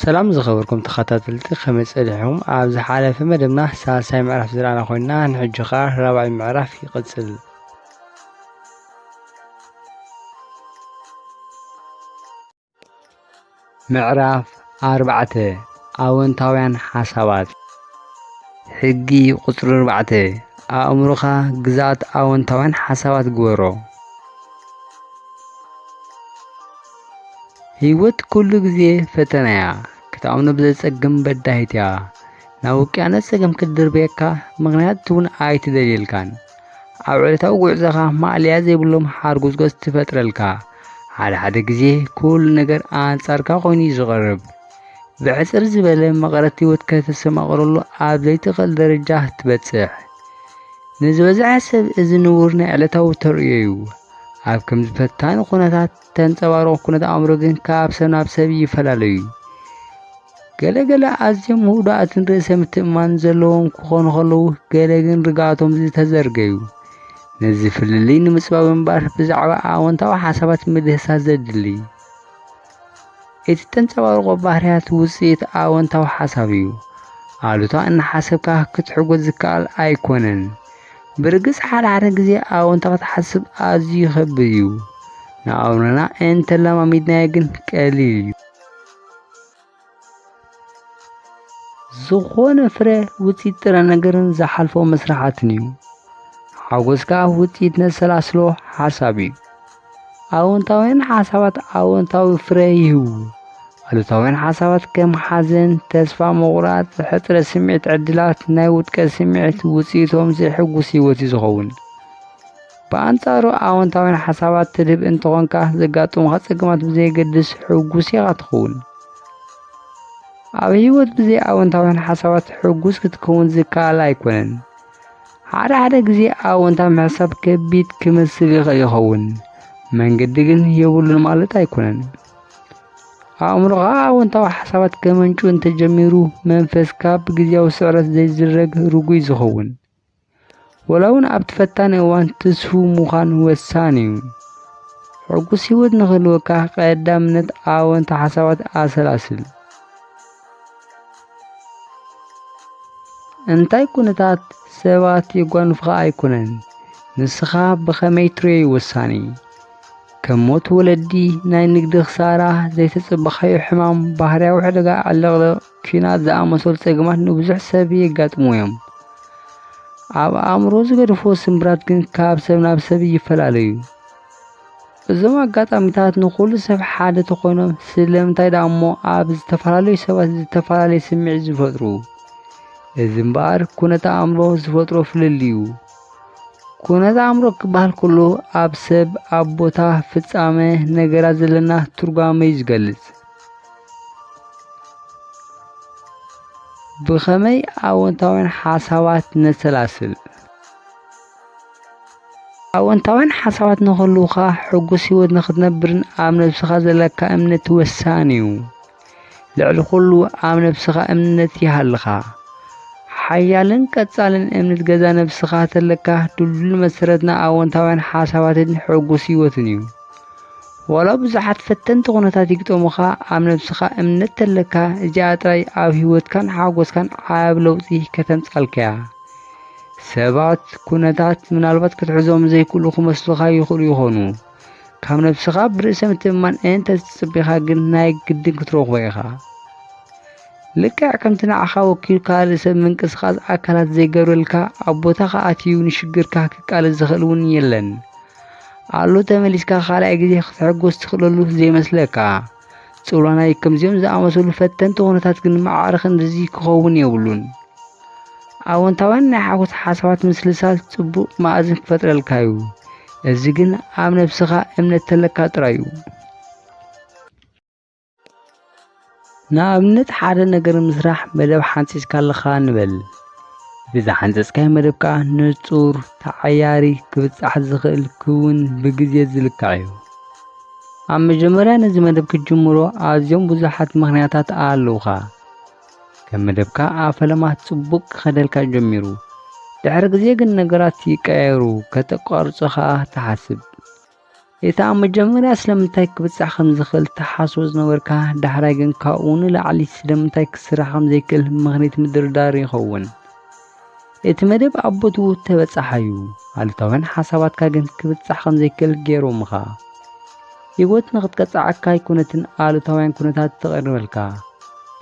ሰላም ዝኸበርኩም ተኸታተልቲ፣ ከመይ ጸኒሕኩም? ኣብ ዝሓለፈ መደብና ሳልሳይ ምዕራፍ ዝረኣና ኮይንና፣ ንሕጂ ኸኣ ራብዓይ ምዕራፍ ይቕጽል። ምዕራፍ ኣርባዕተ፣ ኣወንታውያን ሓሳባት። ሕጊ ቁጽሪ ኣርባዕተ፣ ኣእምሮኻ ግዛት ኣወንታውያን ሓሳባት ግበሮ። ህይወት ኩሉ ግዜ ፈተና እያ። ክትኣምኖ ብዘጸግም በዳሂት እያ። ናብ ውቅያኖስ ጸገም ክትድርብየካ ምኽንያት እውን ኣይትደልየልካን። ኣብ ዕለታዊ ጉዕዞኻ ማእለያ ዘይብሎም ሓርጎጽጎጽ ትፈጥረልካ። ሓደ ሓደ ግዜ ኩሉ ነገር ኣንጻርካ ኮይኑ እዩ ዝቐርብ። ብሕጽር ዝበለ መቐረት ህይወት ከተስተማቕረሉ ኣብ ዘይትኽእል ደረጃ ትበጽሕ። ንዝበዝሐ ሰብ እዚ ንቡር ናይ ዕለታዊ ተርእዮ እዩ። ኣብ ከምዚ ፈታኒ ኩነታት ተንጸባርቑ ኩነት ኣእምሮ ግን ካብ ሰብ ናብ ሰብ ይፈላለዩ። ገለ ገለ ኣዝዮም ህዱኣትን ርእሰ ምትእምማን ዘለዎም ክኾኑ ከለዉ፣ ገለ ግን ርግኣቶም ዝተዘርገዩ። ነዚ ፍልልይ ንምጽባብ እምበር ብዛዕባ ኣወንታዊ ሓሳባት ምድህሳስ ዘድሊ። እቲ ተንጸባርቖ ባህርያት ውጽኢት ኣወንታዊ ሓሳብ እዩ። ኣሉታ እናሓሰብካ ክትሕጎስ ዝከኣል ኣይኮነን። ብርግጽ ሓደ ሓደ ግዜ ኣወንታ ክትሓስብ ኣዝዩ ይኸብድ እዩ። ንኣእምሮና እንተለማሚድናዮ ግን ቀሊል እዩ። ዝኾነ ፍረ ውጽኢት ጥረ ነገርን ዝሓልፎ መስርሓትን እዩ። ሓጎስ ከኣ ውጽኢት ነሰላስሎ ሓሳብ እዩ። ኣወንታውያን ሓሳባት ኣወንታዊ ፍረ ይህቡ። ኣሉታውያን ሓሳባት ከም ሓዘን፣ ተስፋ ምቑራጽ፣ ሕጽረት ስምዒት ዕድላት፣ ናይ ውድቀት ስምዒት ውጽኢቶም ዘይሕጉስ ህይወት እዩ ዝኸውን። ብኣንጻሩ ኣወንታውያን ሓሳባት ትድህብ እንተኾንካ ዘጋጥሙኻ ጸገማት ብዘየገድስ ሕጉስ ኢኻ ትኸውን። ኣብ ህይወት ብዘይ ኣወንታውያን ሓሳባት ሕጉስ ክትከውን ዝከኣል ኣይኮነን። ሓደ ሓደ ግዜ ኣወንታ ምሕሳብ ከቢድ ክመስል ይኸ-፣ ይኸውን። መንገዲ ግን የብሉን ማለት ኣይኮነን። ኣእምሮኻ ኣወንታዊ ሓሳባት ከመንጩ እንተጀሚሩ መንፈስካ ብግዜያዊ ስዕረት ዘይዝረግ ርጉይ ዝኸውን። ወላ እውን ኣብቲ ፈታኒ እዋን ትስፉው ምዃን ወሳኒ እዩ። ሕጉስ ህይወት ንኽህልወካ ቀዳምነት ኣወንታ ሓሳባት ኣሰላስል። እንታይ ኩነታት ሰባት የጓንፉኻ ኣይኮነን፣ ንስኻ ብኸመይ ትርእዮ እዩ ወሳኒ። ከም ሞት ወለዲ፣ ናይ ንግዲ ክሳራ፣ ዘይተጸበኻዮ ሕማም፣ ባህርያዊ ዕዳጋ ዕልቕልቕ፣ ኲናት ዝኣመሰሉ ጸገማት ንብዙሕ ሰብ የጋጥሙ እዮም። ኣብ ኣእምሮ ዝገድፍዎ ስምብራት ግን ካብ ሰብ ናብ ሰብ ይፈላለዩ። እዞም ኣጋጣሚታት ንኹሉ ሰብ ሓደ ተኾይኖም፣ ስለምንታይ ደኣ እሞ ኣብ ዝተፈላለዩ ሰባት ዝተፈላለየ ስምዒት ዝፈጥሩ? እዚ እምበኣር ኩነተ ኣእምሮ ዝፈጥሮ ፍልልይ እዩ። ኩነተ ኣእምሮ ክበሃል ከሎ ኣብ ሰብ፣ ኣብ ቦታ፣ ፍጻመ፣ ነገራት ዘለና ትርጓመ እዩ ዝገልጽ። ብኸመይ ኣወንታውያን ሓሳባት ነሰላስል? ኣወንታውያን ሓሳባት ንኽህልዉኻ፣ ሕጉስ ህይወት ንኽትነብርን ኣብ ነብስኻ ዘለካ እምነት ወሳኒ እዩ። ልዕሊ ኩሉ ኣብ ነብስኻ እምነት ይሃልኻ። ሓያልን ቀጻልን እምነት ገዛ ነብስኻ ተለካ፣ ድልዱል መሰረት ንኣወንታውያን ሓሳባትን ሕጉስ ህይወትን እዩ። ዋላ ብዙሓት ፈተንቲ ኩነታት ይግጠሙኻ፣ ኣብ ነብስኻ እምነት ተለካ፣ እዚኣ ጥራይ ኣብ ህይወትካን ሓጎስካን ዓቢ ለውጢ ከተምጻልካ እያ። ሰባት፣ ኩነታት ምናልባት ክትሕዞም ዘይክእሉ ክመስሉኻ ይኽእሉ ይኾኑ። ካብ ነብስኻ ብርእሰ ምትእምማን እንተ ትጽቢኻ ግን ናይ ግድን ክትረኽቦ ኢኻ። ልክዕ ከምቲ ንዓኻ ወኪሉ ካልእ ሰብ ምንቅስቓስ ኣካላት ዘይገብረልካ፣ ኣብ ቦታኻ ኣትዩ ንሽግርካ ክቃለስ ዝኽእል እውን የለን። ኣሎ ተመሊስካ ካልኣይ ግዜ ክትሕጎስ ትኽእለሉ ዘይመስለካ። ጽውላናይ ከምዚኦም ዝኣመሰሉ ፈተንቲ ኩነታት ግን ማዕረ ክንድዚ ክኸውን የብሉን። ኣወንታውያን ናይ ሓጎስ ሓሳባት ምስልሳል ጽቡቕ መኣዝን ክፈጥረልካ እዩ። እዚ ግን ኣብ ነብስኻ እምነት ተለካ ጥራይ እዩ። ንኣብነት ሓደ ነገር ንምስራሕ መደብ ሓንጺጽካ ኣለኻ ንበል። እቲ ዝሓንጸጽካዮ መደብ ከኣ ንጹር፣ ተዓያሪ፣ ክብጻሕ ዝኽእል፣ ክውን ብግዜ ዝልካዕ እዩ። ኣብ መጀመርያ ነዚ መደብ ክትጅምሮ ኣዝዮም ብዙሓት ምኽንያታት ኣለዉኻ። ከም መደብካ ኣብ ፈለማ ጽቡቕ ክኸደልካ ጀሚሩ። ድሕሪ ግዜ ግን ነገራት ይቀያየሩ፣ ከተቋርጾ ከኣ ትሓስብ። እቲ ኣብ መጀመርያ ስለምንታይ ክብጻሕ ከም ዝኽእል ትሓስቦ ዝነበርካ፣ ዳሕራይ ግን ካብኡ ንላዕሊ ስለምንታይ ክስራሕ ከም ዘይክእል ምኽንያት ምድርዳር ይኸውን። እቲ መደብ ኣብ ቦትኡ ተበጻሓ እዩ። ኣሉታውያን ሓሳባትካ ግን ክብጻሕ ከም ዘይክእል ገይሮምኻ። ህይወት ንኽትቀጽዓካ ኣይኮነትን ኣሉታውያን ኩነታት ተቐርበልካ።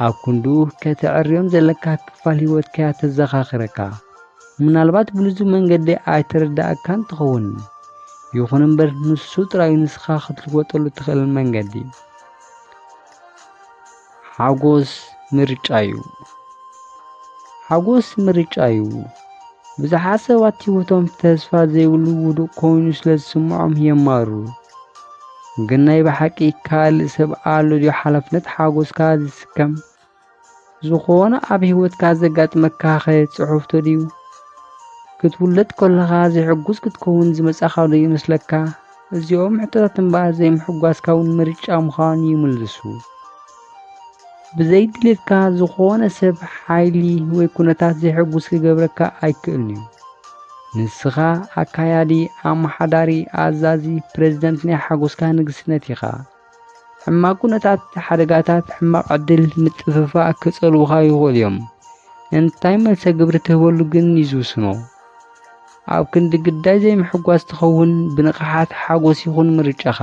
ኣብ ክንድኡ ከተዕርዮም ዘለካ ክፋል ህይወትካ እያ ተዘኻኽረካ። ምናልባት ብልዙብ መንገዲ ኣይተረዳእካን ትኸውን። ይኹን እምበር ንሱ ጥራዩ ንስኻ ክትልወጠሉ ትኽእል መንገዲ። ሓጎስ ምርጫ እዩ። ሓጎስ ምርጫ እዩ። ብዙሓት ሰባት ህይወቶም ተስፋ ዘይብሉ ውዱቕ ኮይኑ ስለ ዝስምዖም የማሩ። ግን ናይ ብሓቂ ካልእ ሰብ ኣሎ ድዩ ሓላፍነት ሓጎስካ ዝስከም? ዝኾነ ኣብ ህይወትካ ዘጋጥመካ ኸ ጽሑፍቶ ድዩ? ክትውለድ ከለኻ ዘይሕጉስ ክትከውን ዝመጻኻ ዶ ይመስለካ? እዚኦም ሕቶታት እምበኣር ዘይምሕጓስካ እውን ምርጫ ምዃኑ ይምልሱ። ብዘይ ድሌትካ ዝኾነ ሰብ፣ ሓይሊ ወይ ኩነታት ዘይሕጉስ ክገብረካ ኣይክእልን እዩ። ንስኻ ኣካያዲ፣ ኣመሓዳሪ፣ ኣዛዚ፣ ፕረዚደንት ናይ ሓጎስካ ንግስነት ኢኻ። ሕማቕ ኩነታት፣ ሓደጋታት፣ ሕማቕ ዕድል፣ ምጥፍፋእ ክጸልዉኻ ይኽእሉ እዮም። እንታይ መልሰ ግብሪ ትህበሉ ግን እዩ ዝውስኖ። ኣብ ክንዲ ግዳይ ዘይምሕጓስ ትኸውን፣ ብንቕሓት ሓጎስ ይኹን ምርጫኻ።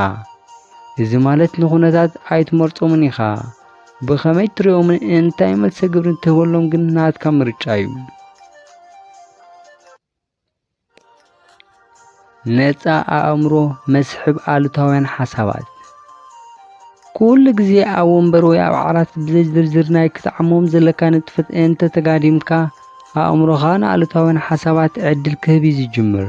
እዚ ማለት ንኹነታት ኣይትመርጾምን ኢኻ። ብኸመይ ትርእዮምን እንታይ መልሰ ግብሪ ትህበሎም ግን ናትካ ምርጫ እዩ። ነጻ ኣእምሮ መስሕብ ኣሉታውያን ሓሳባት። ኩሉ ግዜ ኣብ ወንበር ወይ ኣብ ዓራት ብዘይ ዝርዝር ናይ ክትዓሞም ዘለካ ንጥፈት እንተ ተጋዲምካ፣ ኣእምሮኻ ንኣሉታውያን ሓሳባት ዕድል ክህብ እዩ ዝጅምር።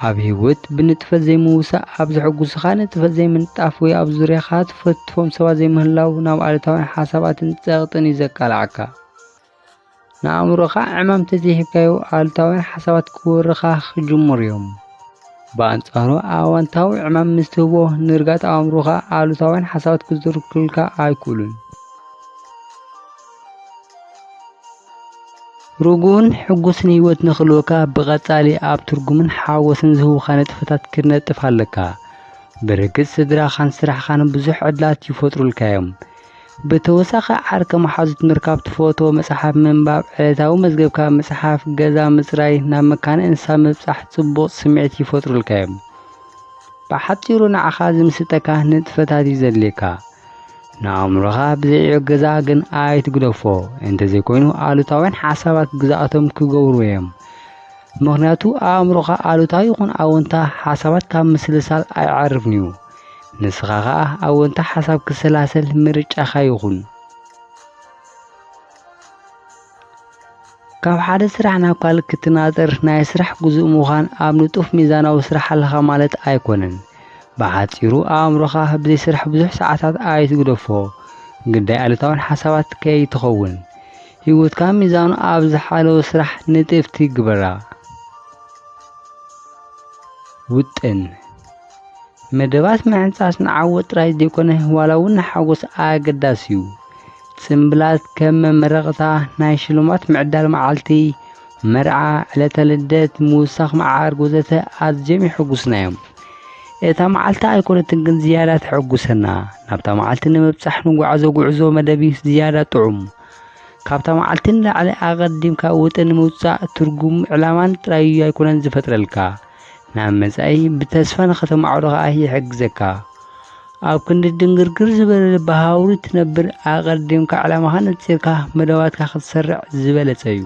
ኣብ ህይወት ብንጥፈት ዘይምውሳእ፣ ኣብ ዘሐጉስኻ ንጥፈት ዘይምንጣፍ ወይ ኣብ ዙርያኻ ትፈትዎም ሰባት ዘይምህላው ናብ ኣሉታውያን ሓሳባትን ጸቕጥን እዩ ዘቃልዓካ። ንኣእምሮኻ ዕማም ተዘይሂብካዮ፣ ኣሉታውያን ሓሳባት ክወርኻ ክጅምሩ እዮም። ብኣንጻሩ፣ ኣወንታዊ ዕማም ምስ ትህቦ፣ ንርጋት ኣእምሮኻ ኣሉታውያን ሓሳባት ክዝርክልካ ኣይክእሉን። ርጉእን ሕጉስን ህይወት ንኽህልወካ፣ ብቐጻሊ ኣብ ትርጉምን ሓጎስን ዝህቡኻ ንጥፈታት ክትነጥፍ ኣለካ። ብርግጽ፣ ስድራኻን ስራሕኻን ብዙሕ ዕድላት ይፈጥሩልካ እዮም። ብተወሳኺ፣ ዓርከ መሓዙት ምርካብ፣ ትፈትዎ መጽሓፍ ምንባብ፣ ዕለታዊ መዝገብካ ምጽሓፍ፣ ገዛ ምጽራይ፣ ናብ መካነ እንስሳ ምብጻሕ ጽቡቕ ስምዒት ይፈጥሩልካ እዮም። ብሓጺሩ፣ ንዓኻ ዝምስጠካ ንጥፈታት እዩ ዘድልየካ። ንኣእምሮኻ ብዘይ ዕገዛ ግን ኣይትግደፎ። እንተዘይኮይኑ፣ ኣሉታውያን ሓሳባት ግዝኣቶም ክገብሩ እዮም። ምኽንያቱ፣ ኣእምሮኻ ኣሉታዊ ይኹን ኣወንታ ሓሳባት ካብ ምስልሳል ኣይዓርፍን እዩ። ንስኻ ኸኣ ኣወንታ ሓሳብ ክሰላሰል ምርጫኻ ይኹን። ካብ ሓደ ስራሕ ናብ ካልእ ክትናጠር ናይ ስራሕ ግዙእ ምዃን ኣብ ንጡፍ ሚዛናዊ ስራሕ ኣለኻ ማለት ኣይኮነን። ብሓጺሩ ኣእምሮኻ ብዘይ ስራሕ ብዙሕ ሰዓታት ኣይትግደፎ። ግዳይ ኣሉታውያን ሓሳባት ከይትኸውን። ህይወትካ ሚዛኑ ኣብ ዝሓለወ ስራሕ ንጥፍቲ ግበራ። ውጥን። መደባት ምሕንጻስ ንዓወት ጥራይ ዘይኮነ፣ ዋላ እውን ንሓጎስ ኣገዳሲ እዩ። ጽምብላት ከም መመረቕታ፣ ናይ ሽልማት ምዕዳል መዓልቲ፣ መርዓ፣ ዕለተ ልደት፣ ምውሳኽ መዓርግ ወዘተ ኣዝዮም የሐጉሱና እዮም። እታ መዓልቲ ኣይኮነትን ግን ዝያዳ ተሐጉሰና። ናብታ መዓልቲ ንምብጻሕ ንጓዓዞ ጉዕዞ መደብ እዩ ዝያዳ ጥዑም። ካብታ መዓልቲ ንላዕሊ ኣቐዲምካ ውጥን ምውጻእ ትርጉም ዕላማን ጥራይ ኣይኮነን ዝፈጥረልካ። ናብ መጻኢ ብተስፋ ንኸተማዕዶ ኸኣ ይሕግዘካ። ኣብ ክንዲ ድንግርግር ዝበለ ልባዊ ሃውሪ ትነብር፣ ኣቐዲምካ ዕላማኻ ነጺርካ መደባትካ ክትሰርዕ ዝበለጸ እዩ።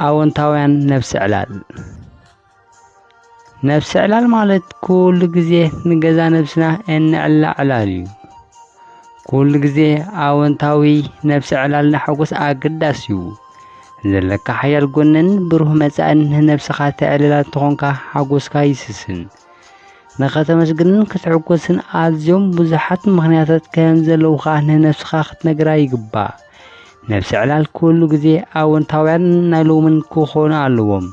ኣወንታውያን ነብሲ ዕላል። ነብሲ ዕላል ማለት ኩሉ ግዜ ንገዛ ነብስና እነዕላ ዕላል እዩ። ኩሉ ግዜ ኣወንታዊ ነብሲ ዕላል ንሓጎስ ኣገዳሲ እዩ። ዘለካ ሓያል ጎንን ብሩህ መጻእን ንነብስኻ ተዕልላ እንተኾንካ፣ ሓጎስካ ይስስን። ንኸተመስግንን ክትሕጎስን ኣዝዮም ብዙሓት ምኽንያታት ከም ዘለዉኻ ንነብስኻ ክትነግራ ይግባእ። ነብሲ ዕላል ኩሉ ግዜ ኣወንታውያን ናይ ሎምን ክኾኑ ኣለዎም።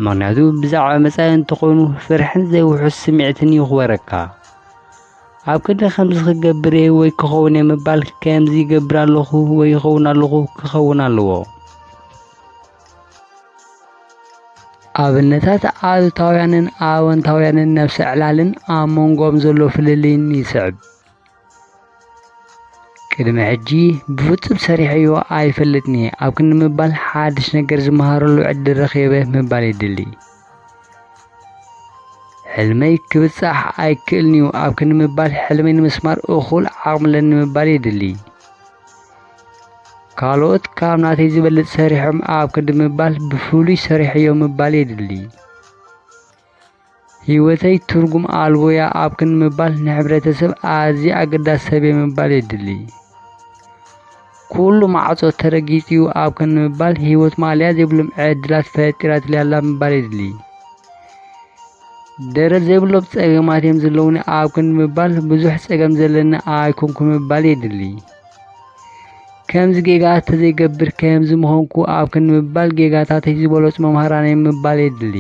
ምኽንያቱ ብዛዕባ መጻኢ እንተኾይኑ ፍርሕን ዘይውሑስ ስምዒትን ይኽበረካ። ኣብ ክንዲ ከምዚ ክገብር እየ ወይ ክኸውን እየ ምባል፣ ከምዚ ይገብር ኣለኹ ወይ ይኸውን ኣለኹ ክኸውን ኣለዎ። ኣብነታት ኣሉታውያንን ኣወንታውያንን ነብሰ ዕላልን ኣብ መንጎኦም ዘሎ ፍልልይን ይስዕብ። ቅድሚ ሕጂ ብፍጹም ሰሪሐዮ ኣይፈልጥን እየ ኣብ ክንዲ ምባል ሓድሽ ነገር ዝመሃረሉ ዕድል ረኺበ ምባል የድሊ። ሕልመይ ክብጻሕ ኣይክእልን እዩ ኣብ ክንዲ ምባል ሕልመይ ንምስማር እኹል ዓቕሚ ኣለኒ ምባል የድሊ። ካልኦት ካብ ናተይ ዝበልጽ ሰሪሖም ኣብ ክንዲ ምባል ብፍሉይ ሰሪሐዮ ምባል የድሊ። ህይወተይ ትርጉም ኣልቦ እያ ኣብ ክንዲ ምባል ንሕብረተሰብ ኣዝየ ኣገዳሲ ሰብ እየ ምባል የድሊ። ኩሉ ማዕጾ ተረጊጹ እዩ ኣብ ክንዲ ምባል ህይወት ማእለያ ዘይብሎም ዕድላት ፈጢራትለይ ኣላ ምባል የድሊ። ደረት ዘይብሎም ጸገማት እዮም ዘለዉኒ ኣብ ክንዲ ምባል ብዙሕ ጸገም ዘለኒ ኣይኮንኩ ምባል የድሊ። ከምዚ ጌጋ ተዘይገብር ከምዚ ምኾንኩ ኣብ ክንዲ ምባል ጌጋታተይ ዝበለጹ መምሃራን እዮም ምባል የድሊ።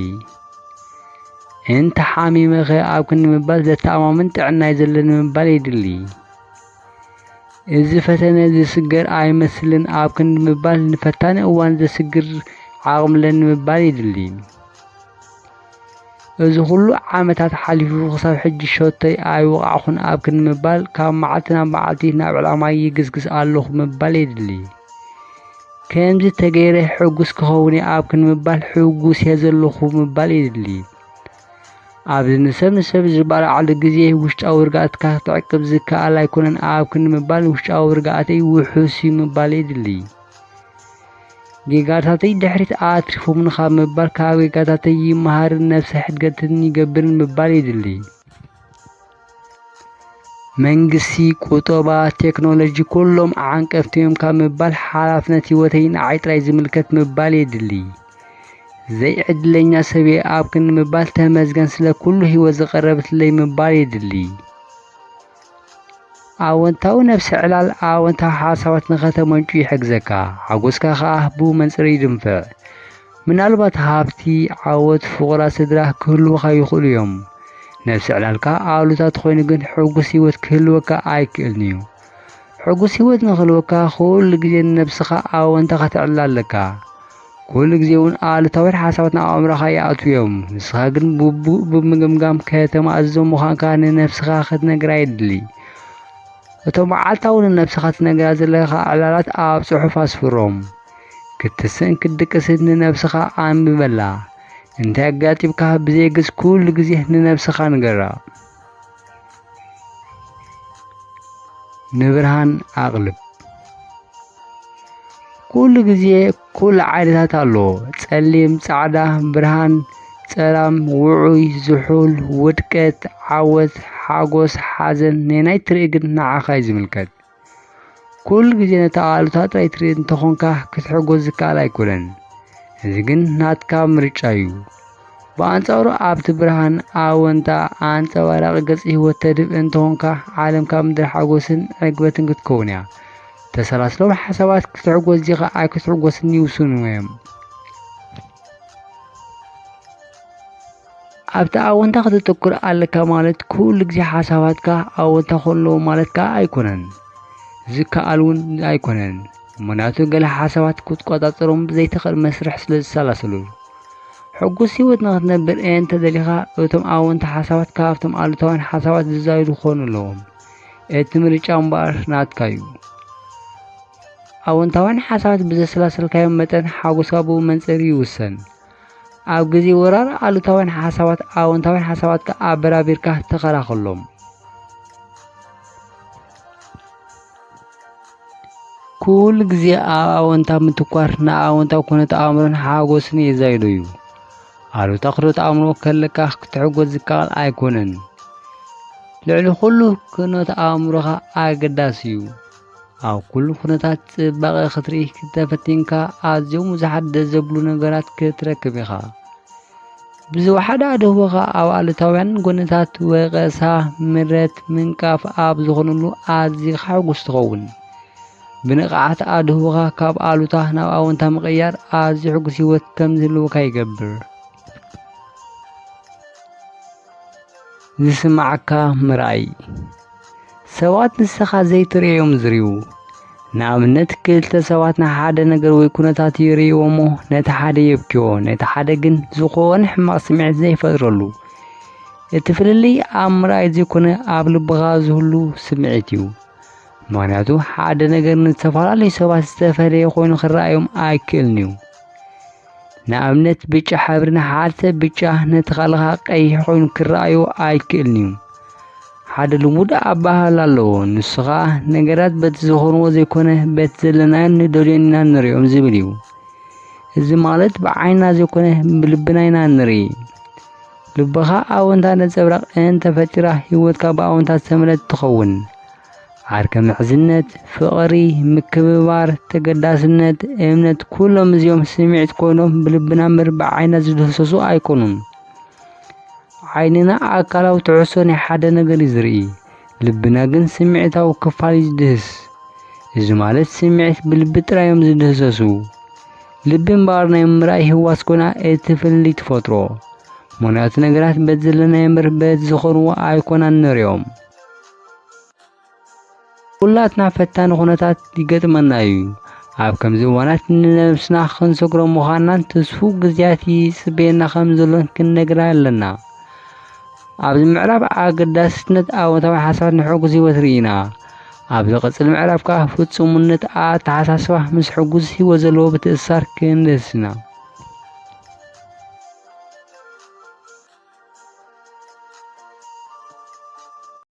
እንተ ሓሚመኸ ኣብ ክንዲ ምባል ዘተኣማምን ጥዕናይ ዘለኒ ምባል የድሊ። እዚ ፈተነ ዝስገር ኣይመስልን ኣብ ክንዲ ምባል ንፈታኒ እዋን ዘስግር ዓቕሚ ኣለኒ ምባል የድሊ። እዚ ኩሉ ዓመታት ሓሊፉ ክሳብ ሕጂ ሸቶይ ኣይወቓዕኹን ኣብ ክንዲ ምባል ካብ መዓልቲ ናብ መዓልቲ ናብ ዕላማይ ይግስግስ ኣለኹ ምባል የድሊ። ከምዚ ተገይረ ሕጉስ ክኸውን እየ ኣብ ክንዲ ምባል ሕጉስ እየ ዘለኹ ምባል የድሊ። ኣብዚ ንሰብ ንሰብ ዝበላዓሉ ግዜ ውሽጣዊ ርግኣትካ ክትዕቅብ ዝከኣል ኣይኮነን ኣብ ክንዲ ምባል ውሽጣዊ ርግኣተይ ውሑስ እዩ ምባል የድሊ። ጌጋታተይ ድሕሪት ኣትሪፎምኒ ካብ ምባል ካብ ጌጋታተይ ይመሃርን ነብሰ ሕድገትን ይገብርን ምባል የድሊ። መንግስቲ፣ ቁጠባ፣ ቴክኖሎጂ ኩሎም ዓንቀፍቲ እዮም ካብ ምባል ሓላፍነት ህይወተይ ንዓይ ጥራይ ዝምልከት ምባል የድሊ። ዘይዕድለኛ ሰብ እየ ኣብ ክንዲ ምባል ተመስገን ስለ ኩሉ ህይወት ዝቐረበትለይ ምባል የድሊ። ኣወንታዊ ነብሰ ዕላል ኣወንታዊ ሓሳባት ንኸተመንጩ ይሕግዘካ፣ ሓጎስካ ኸኣ ብኡ መንጽር ይድንፍዕ። ምናልባት ሃብቲ፣ ዓወት፣ ፍቑራት ስድራ ክህልዉኻ ይኽእሉ እዮም። ነብሰ ዕላልካ ኣሉታ ተኾይኑ ግን ሕጉስ ህይወት ክህልወካ ኣይክእልን እዩ። ሕጉስ ህይወት ንኽህልወካ ኩሉ ግዜ ንነብስኻ ኣወንታ ከተዕልላ ኣለካ። ኩሉ ግዜ እውን ኣሉታውያን ሓሳባት ናብ ኣእምሮኻ ይኣትዉ እዮም። ንስኻ ግን ብግቡእ ብምግምጋም ከተማእዝዞ ምዃንካ ንነብስኻ ክትነግራ የድሊ። እቶም መዓልታዊ ንነብስኻ ትነግራ ዘለኻ ዕላላት ኣብ ጽሑፍ ኣስፍሮም። ክትስእን ክትድቅስን ንነብስኻ ኣንብበላ። እንታይ ኣጋጢምካ ብዘየግስ ኩሉ ግዜ ንነብስኻ ንገራ። ንብርሃን ኣቕልብ። ኩሉ ግዜ ኩሉ ዓይነታት ኣሎ። ጸሊም፣ ጻዕዳ፣ ብርሃን፣ ጸላም፣ ውዑይ፣ ዝሑል፣ ውድቀት፣ ዓወት፣ ሓጎስ፣ ሓዘን፣ ነናይ ትርኢ ግን ንዓኻ እዩ ዝምልከት። ኩሉ ግዜ ነታ ኣሉታ ጥራይ ትርኢ እንተኾንካ ክትሕጎስ ዝከኣል ኣይኮነን። እዚ ግን ናትካ ምርጫ እዩ። ብኣንጻሩ ኣብቲ ብርሃን ኣወንታ ኣንጸባራቒ ገጽ ህይወት ተድብእ እንተኾንካ ዓለምካ ምድሪ ሓጎስን ዕግበትን ክትከውን እያ። ተሰላስሎም ሓሳባት ክትሕጎስ ዲኻ ኣይክትሕጎስን ይውስኑ እዮም። ኣብቲ ኣወንታ ከተተኩር ኣለካ ማለት ኩሉ ግዜ ሓሳባትካ ኣወንታ ክኾኑ ኣለዎም ማለት ከኣ ኣይኮነን። ዝከኣል እውን ኣይኮነን። ምኽንያቱ ገለ ሓሳባት ክትቆጻጸሮም ብዘይትኽእል መስርሕ ስለ ዝሰላሰሉ። ሕጉስ ህይወት ንኽትነብር እንተ ደሊኻ እቶም ኣወንታ ሓሳባት ካብቶም ኣሉታውያን ሓሳባት ዝዛይዱ ክኾኑ ኣለዎም። እቲ ምርጫ እምበኣር ናትካ እዩ። ኣወንታውያን ሓሳባት ብዘሰላሰልካዮም መጠን ሓጎስካ ብኡ መንጽር ይውሰን። ኣብ ግዜ ወራር ኣሉታውያን ሓሳባት ኣወንታውያን ሓሳባትካ ኣበራቢርካ ተኸላኸሎም። ኩሉ ግዜ ኣብ ኣወንታ ምትኳር ንኣወንታዊ ኩነተ ኣእምሮን ሓጎስን የዛይዶ እዩ። ኣሉታ ኩነተ ኣእምሮ ከለካ ክትሕጎስ ዝከኣል ኣይኮነን። ልዕሊ ኩሉ ኩነተ ኣእምሮኻ ኣገዳሲ እዩ። ኣብ ኩሉ ኩነታት ጽባቐ ክትርኢ ክተፈቲንካ ኣዝዮም ብዙሓት ደስ ዘብሉ ነገራት ክትረክብ ኢኻ። ብዝወሓደ ኣድህቦኻ ኣብ ኣሉታውያን ጎንታት ወቐሳ፣ ምረት፣ ምንቃፍ ኣብ ዝኾነሉ ኣዚኻ ሕጉስ ትኸውን። ብንቕሓት ኣድህቦኻ ካብ ኣሉታ ናብ ኣወንታ ምቕያር ኣዝዩ ሕጉስ ህይወት ከም ዝህልወካ ይገብር። ዝስምዓካ ምርኣይ። ሰባት ንስኻ ዘይትርእዮም ዝርእዩ። ንኣብነት ክልተ ሰባት ንሓደ ነገር ወይ ኩነታት ይርእይዎ እሞ ነቲ ሓደ የብክዮ፣ ነቲ ሓደ ግን ዝኾነ ሕማቕ ስምዒት ዘይፈጥረሉ። እቲ ፍልልይ ኣብ ምርኣይ ዘይኮነ ኣብ ልብኻ ዝህሉ ስምዒት እዩ። ምኽንያቱ ሓደ ነገር ንዝተፈላለዩ ሰባት ዝተፈለየ ኮይኑ ክረኣዮም ኣይክእልን እዩ። ንኣብነት ብጫ ሕብሪ ንሓደ ሰብ ብጫ ነቲ ካልኻ ቀይሕ ኮይኑ ክረኣዮ ኣይክእልን እዩ። ሓደ ልሙድ ኣባህል ኣለዎ። ንሱ ኸኣ ነገራት በቲ ዝኾንዎ ዘይኮነ በቲ ዘለናዮን ንደልዮን ኢና ንሪኦም ዝብል እዩ። እዚ ማለት ብዓይና ዘይኮነ ብልብና ኢና ንርኢ። ልብኻ ኣወንታ ነጸብራቕ እንተፈጢራ ህይወትካ ብኣወንታ ዝተመልአት ትኸውን። ዓርከ ምሕዝነት፣ ፍቕሪ፣ ምክብባር፣ ተገዳስነት፣ እምነት ኩሎም እዚኦም ስምዒት ኮይኖም ብልብና እምበር ብዓይና ዝድህሰሱ ኣይኮኑን። ዓይንና ኣካላዊ ትሕዝቶ ናይ ሓደ ነገር እዩ ዝርኢ። ልብና ግን ስምዒታዊ ክፋል እዩ ዝድህስ። እዚ ማለት ስምዒት ብልቢ ጥራይ እዮም ዝድህሰሱ። ልቢ እምበኣር ናይ ምርኣይ ህዋስ ኮይና እቲ ፍልልይ ትፈጥሮ። ምኽንያቱ ነገራት በቲ ዘለናዮ እምበር በቲ ዝኾንዎ ኣይኮናን ንሪኦም። ኩላትና ፈታኒ ኩነታት ይገጥመና እዩ። ኣብ ከምዚ እዋናት ንነብስና ክንሰግሮ ምዃንናን ትስፉ ግዜያት ይጽበየና ከም ዘሎን ክንነግራ ኣለና። ኣብዚ ምዕራፍ ኣገዳስነት ኣወንታዊ ሓሳባት ንሕጉስ ህይወት ርኢና። ኣብ ዝቕጽል ምዕራፍ ከኣ ፍጹምነት ኣተሓሳስባ ምስ ሕጉስ ህይወት ዘለዎ ብትእሳር ክንደስና።